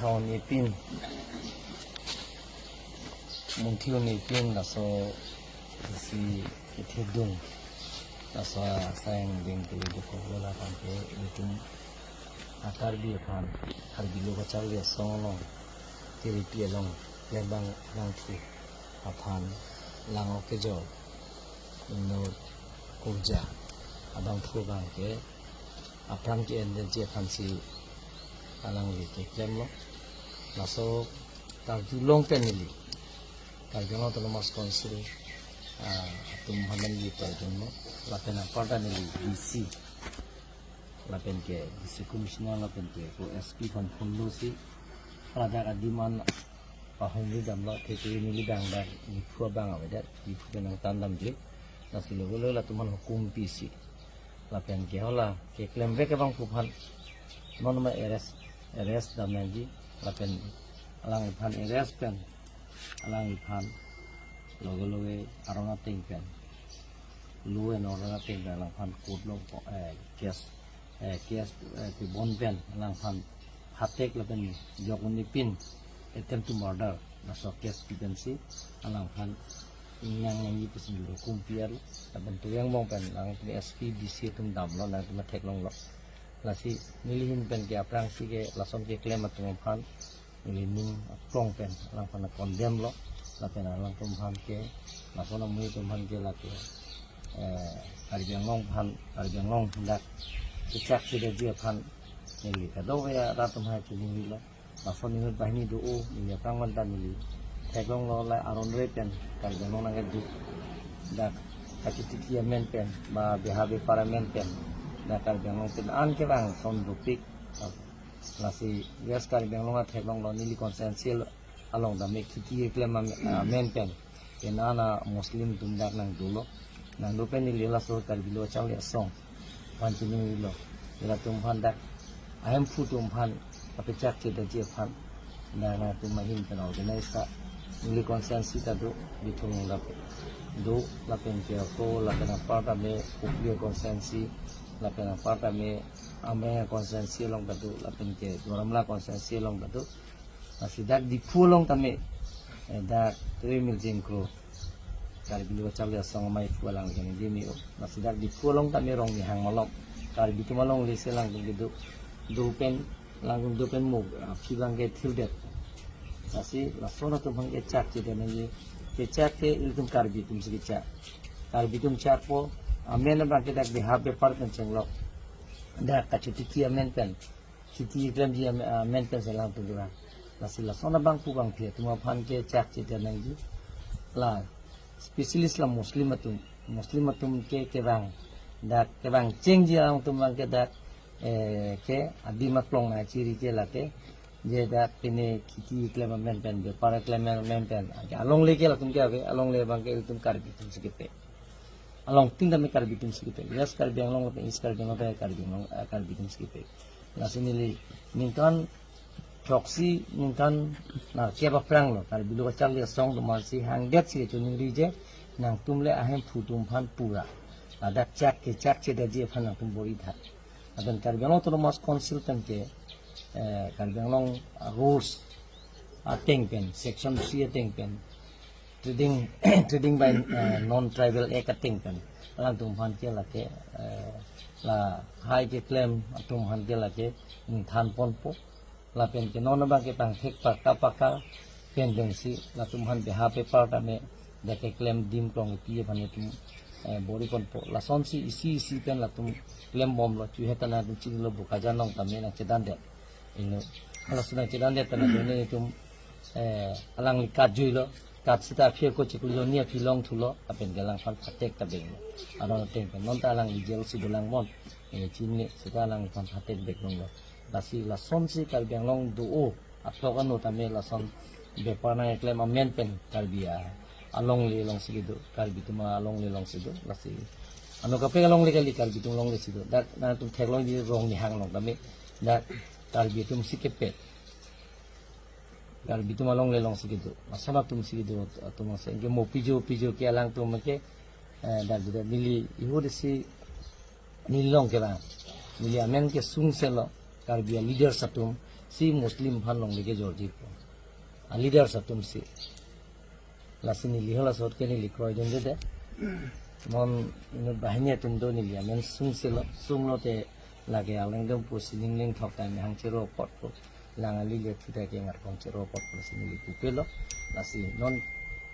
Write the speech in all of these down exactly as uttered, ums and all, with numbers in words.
Thon ipin, munthi un ipin, laso isi kethedung, laso asai ding tuli duko bola tangke itum a Karbi aphan, Karbi Lo Kacharli Asong along, T R P along, klembang langthu aphan lang-ok kejor, inut kurja abangphu abangke apran ke-enji aphansi alangli keklemlo. Laso karjulong pen neli Karbi Anglong Autonomous Council, ah, atum aphan neli karjulong, lapen aparta neli D C, lapen ke D C Commissioner, lapen ke ko S P aphan phone losi, ladak adim an pahomri damlo, thethe neli bang dak Diphu abang avedet, Diphu pen nangtan damji. Lasi lo lo latum aphan hukum pisi, lapen ke hala keklemvek abangphu aphan non ma arrest, arrest dam nangji, lapen alangliphan arrest pen alangliphan loge loge aron ateng pen, law and order ateng pen alangphan court along, eh, case, eh, case, eh, kebon pen alangphan phatek lapen jok un ipin attempt to murder, laso case pi pensi alangphan ingnang nangji pusi hukum pi-arlo, lapen toyang bong pen alangtum S P, D C atum damlo, alangtum theklonglo. Lasi neli ahin pen ke aphrangsi ke lason keklem atum aphan neli ning aklong pen alangphan condemn lo, lapen alangtum aphan ke, lason amui atum aphan ke lake, eh, Karbi Anglong aphan, Karbi Anglong dak kechak chedetji aphan neli kadokave rat atum aphan chiningri lo. Lason inut banghini do-o, neli aphrang manta neli theklonglo, la aron re pen Karbi Anglong nangkeduk, dak kachitiki amen pen, ba beha bepar amen pen, dak Karbi Anglong pen an kevang ason dopik. Lasi West Karbi Anglong atheklonglo, neli constituency along tame kheti keklem am-, amen pen, pen an a Muslim atum dak nangdolo. Nangdo pen neli laso Karbi Lo Kacharli Asong aphan chiningrilo, elatum aphan dak ahemphu atum aphan kapechak chedetji aphan, dak nangtum ahin pen organize ta, neli constituency ta do, Bithung dak do, lapen ke ako, lapen aparta me Kopili constituency, lapen aparta me Amreng constituency along ta do, lapen ke Duar Amla constituency along ta do. Lasi dak Diphu along tame, eh, dak Tuimil Jengkro, Karbi Lo Kacharli Asong amaiphu alang jeng jemi o. Lasi dak Diphu along tame Rongnihang malom, Karbi atum alongle si alangtum kedo, do pen, alangtum do pen mo, ah, aphi abangke thirdet. Lasi lason atum aphan kechak chedet nangji, kechak ke ilitum Karbi atum si kechak. Karbi atum chakpo, amen abangke dak beha bepar pen chenglok, dak kachitiki amen pen, kheti klemji am-, amen pen si alangtum kelang. Lasi lason abangphu abangphi atum aphan kechak chedet nangji. La specialist la Muslim atum, Muslim atum ke kevang, dak kevang chengji alangtum abangke dak, eh, ke adim aklong nangchiri ke lake, je dak pine kheti klem amen pen, bepar klem amen pen, alongle ke latum ke ave, alongle abangke ilitum Karbi atum si kepe. Along tin tame Karbi atum si kepe. West Karbi Anglong lapen East Karbi Anglong tame Karbi Anglong, eh, Karbi atum si kepe. Lasi neli ningkan throksi, ningkan nerkep aphranglo Karbi Lo Kacharli Asong atum aphansi hangdetsi chiningri je, nangtum le ahemphu atum aphan pura ladak chak kechak chedetji aphan nangtum bor-i tha. Lapen Karbi Anglong Autonomous Council pen ke, eh, Karbi Anglong, ah, rules ateng pen, section three ateng pen, trading, trading by, eh, non-tribal act ateng pen, alangtum aphan ke lake, eh, lahai keklem atum aphan ke lake ingthan ponpo. Lapen ke non abangke pangthek paka paka pen pensi latum aphan beha bepar tame dak keklem adim aklong kepi aphan itum, eh, bor-i ponpo. Lasonsi isi isi pen latum klembomlo, chuhe ta nangtum chinilo, Bokajan along tame nangchedandet. Ino, laso nangchedandet ta nangdone itum, eh, alangli kat juilo, kat seta aphi ako chiklo jonni aphi longthulo, lapen ke alangphan phatek ta benglo. Aron ateng pen, non ta alangli jail si dolang bon, eh, chinine, seta alangphan phatek bek longlo. Lasi lasonsi Karbi Anglong do-o, athok ano tame lason bepar nangkeklem amen pen Karbi a, alongle alongsi kedo, Karbi atum alongle alongsi do, lasi ano kaprek alongle kali, Karbi atum alongle si do. Dak nangtum theklongji Rongnihang along tame, dak Karbi atum si kepe, Karbi atum alongle alongsi kedo, lason atum si kedo, atum si ke mo pijo pijo ke alangtum ke, eh, dak juda neli ihut si neli along kevang, neli amen kesung selo, Karbi a leaders atum, Si Muslim aphan longle kejorji pu. A leaders atum si. Lasi neli hala sot ke neli kroidunde de. Non inut banghini atum do neli amen sungsi lo. Sunglo te lake alangdam pusi ning ling thok ta mehang chero apot pu. Lang ali le thu ta ke ngar kong chero apot pusi neli pupelo. Lasi non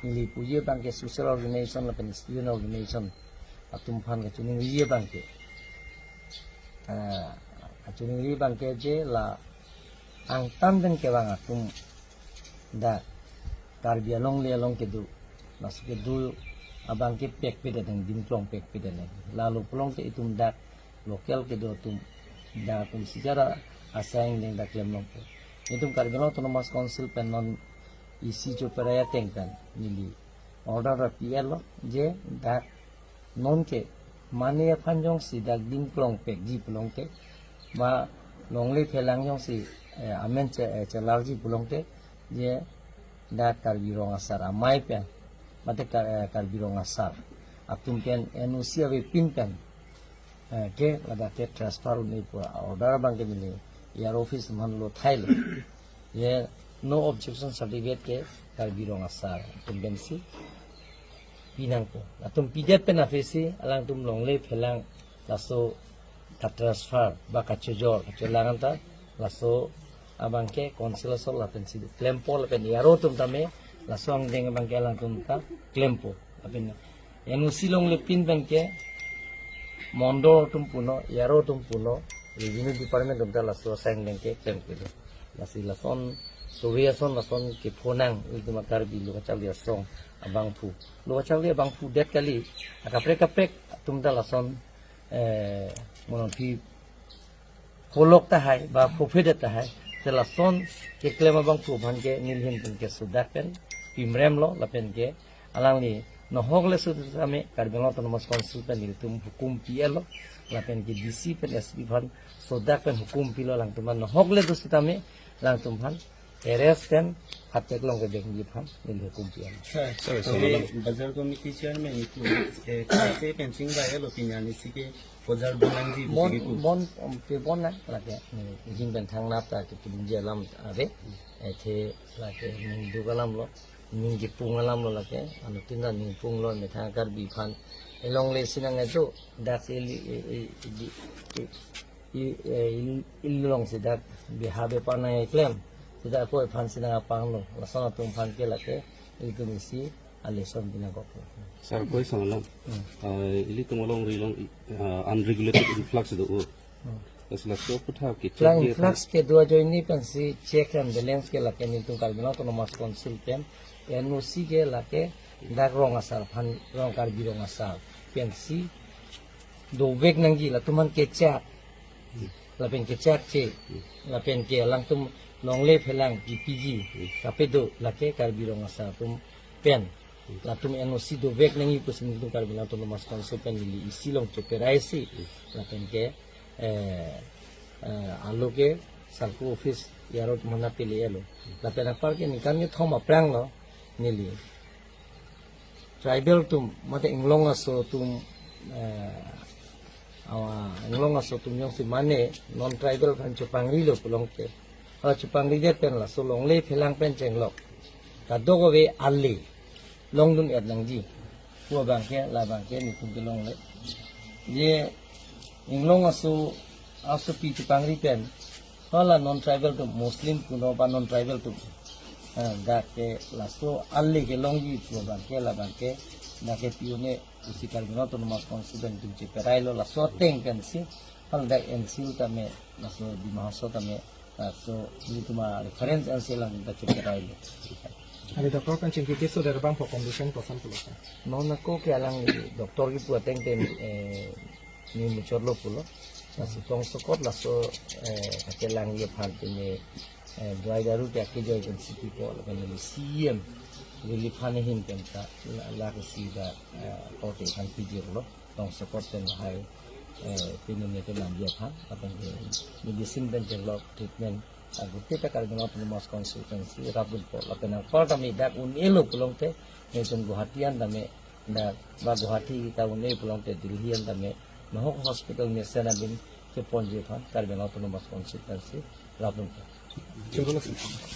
neli puji abang ke social organization lapen student organization atum aphan kachiningri abang ke. Ah, kachiningri abang ke je la angtan den kevang atum dak Karbi alongle along kedo, laso kedo abang ke pekpedetang, dimklong pekpedetang. Lalo pulote itum dak local kedo atum, dak atum si jara asai angdeng dak klemlong po. Itum Karbi Anglong Autonomous Council pen non isi choperai ateng pen neli order ra P L lo je dak non ke mane aphan jongsi dak dimklong pekji pulote ba longle phelang jongsi, eh, amen che, eh, chelarji pulote je dak Karbi Rong Asar amei pen, mate Kar-, eh, Karbi Rong Asar atum pen N O C avepin pen, eh, ke ladak ke transfer un-e pu order abang ke neli E R O office man lo thailo. Ye no objection certificate ke Karbi Rong Asar atum pensi pinangpo. Atum pidet pen aphi si alangtum longle phelang laso ka-transfer ba kachojor kacholang anta laso abang ke council asol lapen si klempo lapen E R O atum tame laso angdeng abang ke alangtum ta klempo. Lapen N O C longle pin pen ke mondol atum punon, E R O atum punon, revenue department atum ta laso asai angdeng ke klemkledo. Lasi lason, suri ason lason kephonang, itum Karbi lo kacharli asong abangphu. Lo kacharli abangphu det kali, akaprek kaprek atum ta lason, eh, monon phi pholok tahai, ba phophedet tahai. Te lason keklem abangphu aphan ke nelihin pen ke sodak pen pimrem lo, lapen ke alangli nohok le sut tame Karbi Anglong Autonomous Council pen nelitum hukum P L lo, lapen ke D C pen S P aphan sodak pen hukum pilo, alangtum aphan nohok le sut tame alangtum aphan arrest pen hatek long kedengji aphan neli hukum P L lo. Sir, Sir, sorry, Sir. Bazar committee chairman itum, eh, kaise fencing ba elo pinya ni si ke Kojar bonangji Bon, bisi kipu. Bon, um, pe bon na, lake, hmm, jin ben thang nap ta, ke, ke, jin alam, ave, eh, the, lake, ning duk alam lo, ning kipung alam lo, lake, anu tin ta ning pung lo, methang Karbi aphan, elongle sinang ejo, dak ili, i, i, i, di, i, i, eh, il, il long si dak, biha be panai klem, si dak ko aphan sinang apang lo, lason atum aphan ke lake, ilitum isi, a lesson pinangkok. Sir, koi sang lang. Hmm. Ah, ilitum along ri long, ah, unregulated influx do. Hmm. Laso laso aphuthak ke Lang check dia influx ke dua join ni pensi check and balance ke lake nelitum Karbi Anglong Autonomous Council pen N O C ke lake dak Rong Asar aphan, Rong Karbi Rong Asar pensi dovek nangji, latum aphan kechak, lapen kechakche, lapen ke alangtum longle phelang kipiji, kapedo lake Karbi Rong Asar atum pen. Latum N O C dovek nangji pusi nelitum Karbi Anglong Autonomous Council pen neli isi long choperai si, lapen ke, eh, eh, alo ke SALCO office E R O atum aphan pele elo. Lapen apar ke ningkan kethom aphrang lo neli tribal atum, mate inglong aso atum, eh, awa, inglong aso atum jongsi mane non tribal aphan chopangrilo pulote, hala chopangridet pen laso longle phelang pen chenglok, kadokave ale longdun-et nangji pu abang ke, labang ke nelitum kelongle. Je inglong aso, asopi chopangri pen, hala non tribal atum, Muslim punon ba non tribal atum, ah, dak ke laso ale kelongji pu abang ke, labang ke dak ke pi-un-e pusi Karbi Anglong Autonomous Council pen nelitum cheperai lo, laso ateng pensi hala dak N C L tame, laso Dima Hasao tame, laso nelitum a-reference N C L along ta cheperai lo. Adi doctor pen chingki keso der abang pu condition koson pulo, sir? Non ako ke alang doctor kipu ateng pen, eh, ne muchotlo pulo. Lasi tongsokot laso, eh, kachelang ye aphan pine, eh, dawai daru ke akejoi pen si pipo, lapen C E M relief fund ahin pen ta la, la ke si da, eh, kote kan pijirlo. Tongsokot pen lahai, eh, pine ne ke nangji aphan, lapen ke medicine pen chenglok treatment, aguti ta Karbi Anglong Autonomous Council pen si rapdunpo, lapen apar tame dak un-elo pulote, nelitum Guwahati an tame, dak ba Guwahati ta un-e pulote Delhi an tame, nohok hospital mesen abin keponji aphan Karbi Anglong Autonomous Council pen si rapdunpo. Chingkolo sir.